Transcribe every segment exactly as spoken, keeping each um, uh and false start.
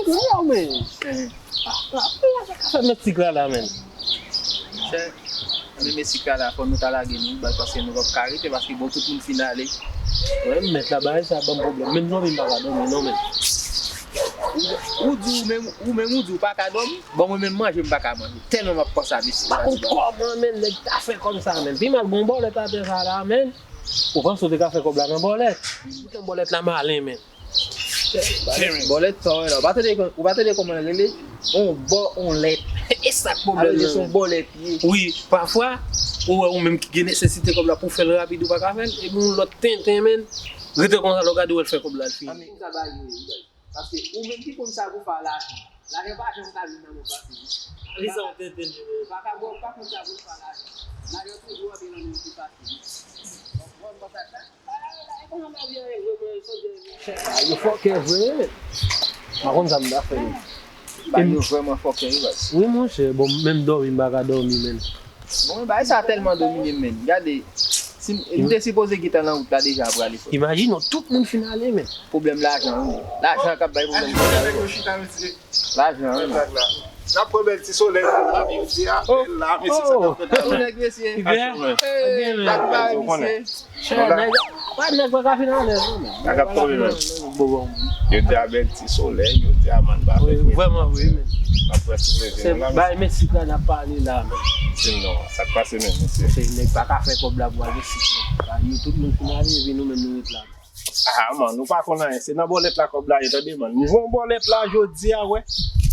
Yo, men. Ah, ah, ah, sa ka fè mesik la, la, men. Chè, men mesik la, la, fò nou ta lage nou, ba, paske nou p ap ka rete, paske bon, tout moun fin ale. Wè, mèt la, bagay sa ban m pwoblèm. Menm dòmi m pa ka dòmi, non, men. Ou, ou di ou menm, ou menm ou di ou pa ka dòmi? Bon, mwen menm manje m pa ka manje. Tèlman m ap panse a mesik la. Pa konn kòman, men, nèg ta fè kòb sa, men. Pi mal, gon bòlèt atè sa la, men. Ou panse ou te ka fè kòb la nan bòlèt? Nan bòlèt la malen, men. Bòlèt, bòlèt sa w wè la. Ou pa tande, ou pa tande kòman l rele? On bò, on lèt. E sa k pwoblèm nan. Se yon bòlèt li ye. Wi, pafwa, ou wè ou menm ki gen nesesite kòb la pou fè l rapid, ou pa ka fè l. Epi yon lòt tenten, men. Rete konsa, lè w gade, w wè l fè kòb la, l fini. Paske ou menm ki konn sa pou fè a lajan. Lajan pa janm ka vin nan men w fasil. Li sa w tenten li menm. Pa ka bon, pa konn sa pou fè a lajan. Lajan toujou antre nan men w pi fasil. Ou konprann sa? Bagay la, e konsa lavi a ye vre, mwen, sonje. Chè sa yo fòkè vre, men. Pa konn sa m ta fè, men. Bagay yo vrèman fòkè, wi, baz. Wi, monchè, bon, menm dòmi, m pa ka dòmi, men. Bon, bagay sa tèlman domine m, men. Gade, si m, m te sipoze gentan nan wout la deja prale, frè. Imajine w, tout moun fin ale, men. Pwoblèm lajan, wi. Lajan k ap bay pwoblèm pou nèg yo. Lajan, wi. N ap pran bèl ti solèy la, jodi a, bèl la, mesye, sa n ap fè la. Nèg, mesye. Hey, nèg pa, mesye. Chè, nèg, pa nèg pa ka fin alèz, non, men. Nèg ap tonbe, men. Yo di a bèl ti solèy, yo di a man pa fè. Wi, vrèman, wi, men. N ap wè si w leve nan la, bay mesik la n ap pale la, men. Di m non, sa k pase menm, mesye? Se nèg pa ka fè kòb la pou al mesik, non. Sa yo, tout moun fin ale, epi nou menm nou ret la. Ah, man, nou pa konn anyen. Se nan bòlèt la kòb la ye, tande, man. M jwe yon bòlèt la jodi a, wè.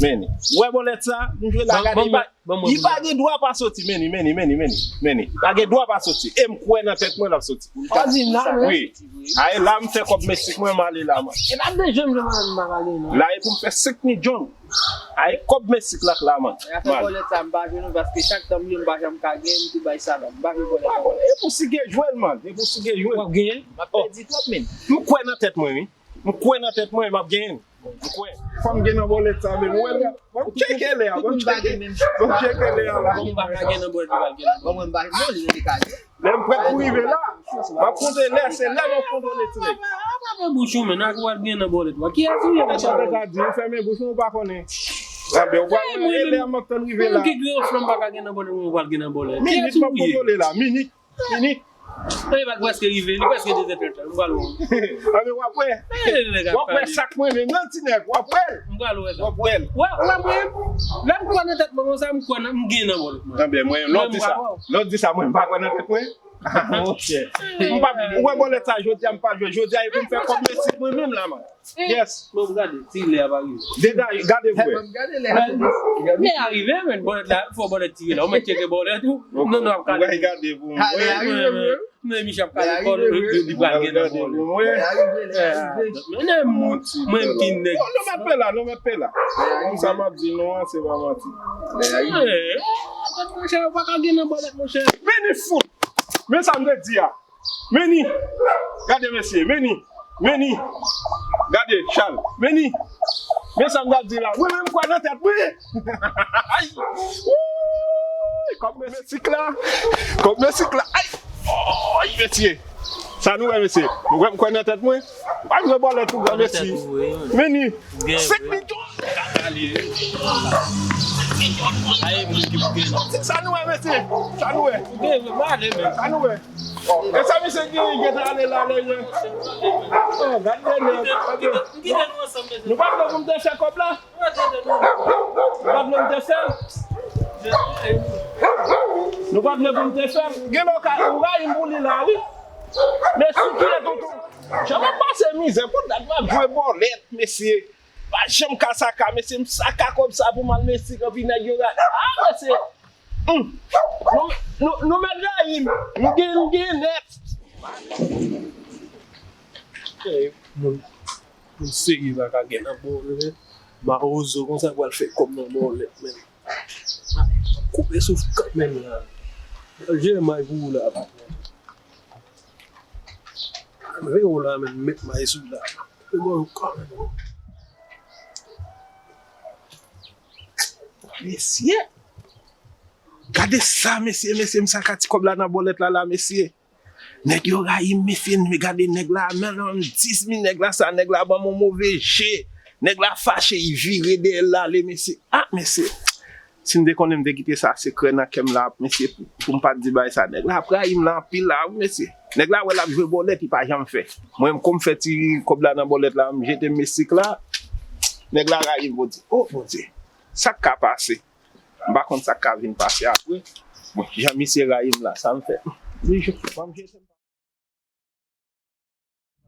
Men, wè bòlèt sa, m jwe la, gade, li pa, li pa gen dwa pa soti, men, men, men, men, men. Pa gen dwa pa soti. E m kwè nan tèt mwen l ap soti. Pa di m la, men. Wi. Aye, la m fè kòb mesik mwen, m ale la, man. E pa de janm, janm, m pa ale, non. La, e pou m fè senk mil djong. Ay, kòb mesik la k la, man. E afè bòlèt sa, m pa jwe non, paske chak tan m jwe, m pa janm ka genyen, m tou bay sa la. M pa jwe bòlèt la. E pou si gen jwe l, man. E pou si gen jwe l. W ap genyen? M ap pèdi twòp, men. M kwè nan tèt mwen, wi. M kwè nan tèt mwen, m ap genyen. M kwè. Fò m gen nan bòlèt sa, men. Ou wè, ban m tcheke lè a, ban m tcheke. Ban m tcheke lè a la. Bon, m pa ka gen nan bòlèt, ou pral gen nan bòlèt. Bon, mwen, m pa, non, li rete ka jwe. Lè m prèt pou rive la, m ap konte lè, se lè m ap kontwole ti nèg. Fèmen bouch ou, men, ak w ap gen nan bòlèt, wa. Kiyès ou ye? Sa w te ka di, ou fèmen bouch ou, ou pa konnen. Anben, ou pral wè, e lè m ap tann rive la. Mwen ki grenn flanm pa ka gen nan bòlèt, mwen pral gen nan bòlèt. Minit m ap kontwole la, minit, minit. Li pa prèske rive, li prèske de zè tèt la, m pral wè. Anben, w ap wè. W ap wè sa k mwen menm nan, ti nèg, w ap wè. M pral wè sa. W ap wè l. Wè, wè mwen, lè m kwè nan tèt mwen konsa, m kwè nan, m gen nan bòlèt mwen. Anben, mwen, lè w di sa, lè w di sa, mwen, m pa kwè nan tèt mwen. Monchè. M p ap, ou wè bòlèt sa jodi a, m pa jwe. Jodi a, e pou m fè kòb mesik mwen menm la, man. Yes. Bon, gade, ti lè a pa rive. Dega, gade pou wè. Lè a rive, men, bòlèt la, fò bòlèt tire la. Ou mèt tcheke bòlèt ou. Non, non, ap kale. Gade pou mwen. Lè a rive, men. Men Michel ap kale kò l, li pral gen nan bòlèt. Lè a rive, lè a rive. Men mwen, mwen ki nèg. Non, non, mèt pe la, non, mèt pe la. Konsa m ap di nou an, se pa manti. Lè a rive. Eh, monchè, ou pa ka gen nan bòlèt, monchè. Vini fout. Men sa m te di a. Meni! Gade mesye, meni! Meni! Gade, Chal, meni! Men sa m t ap di la. Mwen menm m kwè nan tèt mwen! Ay! Wouy! Kòb mesik la! Kòb mesik la! Ay! Ay, mesye! Sa nou wè, mesye? Nou wè m kwè nan tèt mwen? Pa jwe bòlèt pou granmesi. Meni! Senk mil dola! Sa nou wè, mesye? Sa nou wè? Sa nou wè? E sa misye gen, li gentan ale la, lè ye. Oh, gad de nèg. Nou pa t vle pou m te fè kòb la? Nou pa t vle m te fè l? Nou pa t vle pou m te fè l? Gen lè w ka, ou rayi m pou li la, wi. Mesye, ki lè tonton? Jan m ap pase mizè, pou dat m ap jwe bòlèt, mesye. Pa janm ka saka, mesye, m saka kòb sa pou m al mesik, anpi nèg yo rale. Ah, mesye. Hmm. Nou, nou, nou mèt rayi m. M gen, m gen nèt. Ey, moun, moun serye pa ka gen nan bòlèt. Mawozo konsa pral fè kòb nan bòlèt, men. Koupe souf kanmenm la. Jere may pou ou la. Veye w la, men, met may sou la. Mesye! Gade sa, mesye, mesye, m saka ti kòb la nan bòlèt la, la, mesye. Nèg yo rayi m, mesye, men gade nèg la, men non, dis mil nèg la, sa, nèg la ban m yon move je. Nèg la fache, li vire dèyè l ale, mesye. Ah, mesye. Si m te konnen, m te kite sa sekrè nan kè m la, mesye, pou, pou m pa t di bagay sa. Nèg la ap rayi m la anpil la, wi, mesye. Nèg la wè l ap jwe bòlèt, li pa janm fè. Mwen, kon m fè ti kòb la nan bòlèt la, m jete mesik la. Nèg la rayi m, Bondye. Oh, Bondye. Sa k ka pase? M pa konn sa k ka vin pase apre. Bon, jan misye rayi m la, sa m fè? Li jwe, ban m jete m.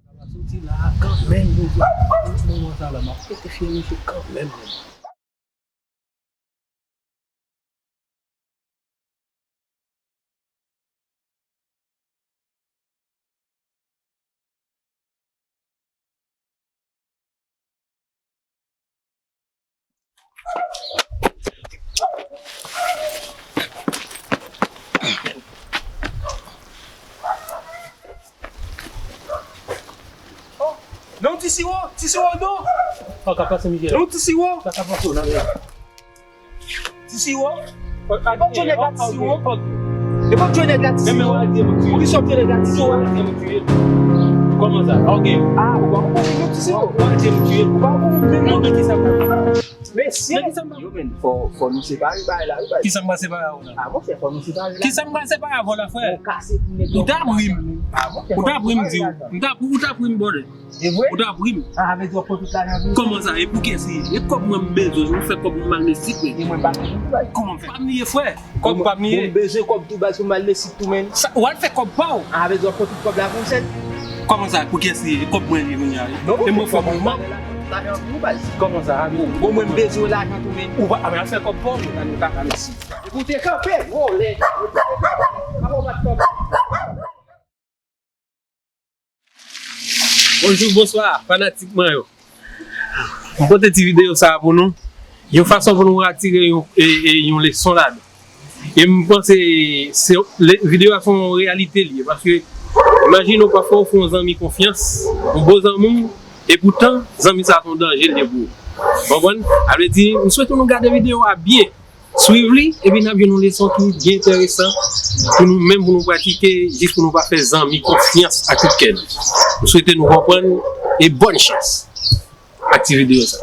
Pa ka pa soti la kanmenm, Bondye. Moman sa la, m ap pote fye misye kanmenm, menm. Oh, non, ti siwo, ti siwo, non. Sa ka pase, Michel? Non, ti siwo. Sa ka pase, nan men. Ti siwo. E pa t jwe nèg la, ti siwo. E pa t jwe nèg la, ti siwo. Poukisa w jwe nèg la, ti siwo? Kòman sa? Ok. Ah, ou pa konprann, ti siwo. Ou pa konprann, men non, men ki sa? Mesye, yo, men, fò, fò nou separe bagay la, wi, bagay. Kisa m pral separe avè w la? Ah, monchè, fò nou separe la. Kisa m pral separe avè w la, frè? Ou kase pou nèg yo. Ou t ap ri m. Ah, monchè, fò nou separe la. Ou t ap, ou t ap ri m, brother. E vre? Ou t ap ri m. Ah, sa vle di w ap pran tout lajan tou? Kòman sa? E pou kiyès li ye? E kòb mwen m bezwen, m fè kòb mwen m al mesik, men. E mwen m pa bezwen tou, baz. Kòman m fè? Pa m li ye, frè. Kòb pa m li ye. Bon, m bezwen kòb tou, baz, pou m al mesik tou, men. Sa, w al fè kòb pa w? Ah, sa vle di w ap pran tout kòb la pou m sèt? Kòman sa? Pou kiyès li ye? E kòb mwen li ye kounye a, wi. Non, e mwen fè kòb mwen. Lajan pou ou, baz. Kòman sa? Bon, mwen m bezwen lajan tou, men. Ou pa, a, men al fè kòb pa w, men. Nan nou kaka, mèsi. Ou te kanpe, vòlè. Ou te kanpe. Papa w pa t kanpe. Bonjou, bonswa, fanatik mwen yo. M pote ti videyo sa a pou nou. Yon fason pou nou atire yon, e, e, yon leson ladan. E m panse se, le, videyo a se yon reyalite li ye. Paske, imajine w pafwa ou fè yon zanmi konfyans, yon bon zanmi w, e poutan, zanmi sa a se yon danje li ye pou ou. Konprann? Sa vle di, m swete nou gade videyo a byen. Swiv li, epi n ap jwenn yon leson ki byen enteresan pou nou menm, pou nou pratike, jis pou nou pa fè zanmi konfyans ak tout kè nou. M swete nou konprann e bòn chans ak ti videyo sa.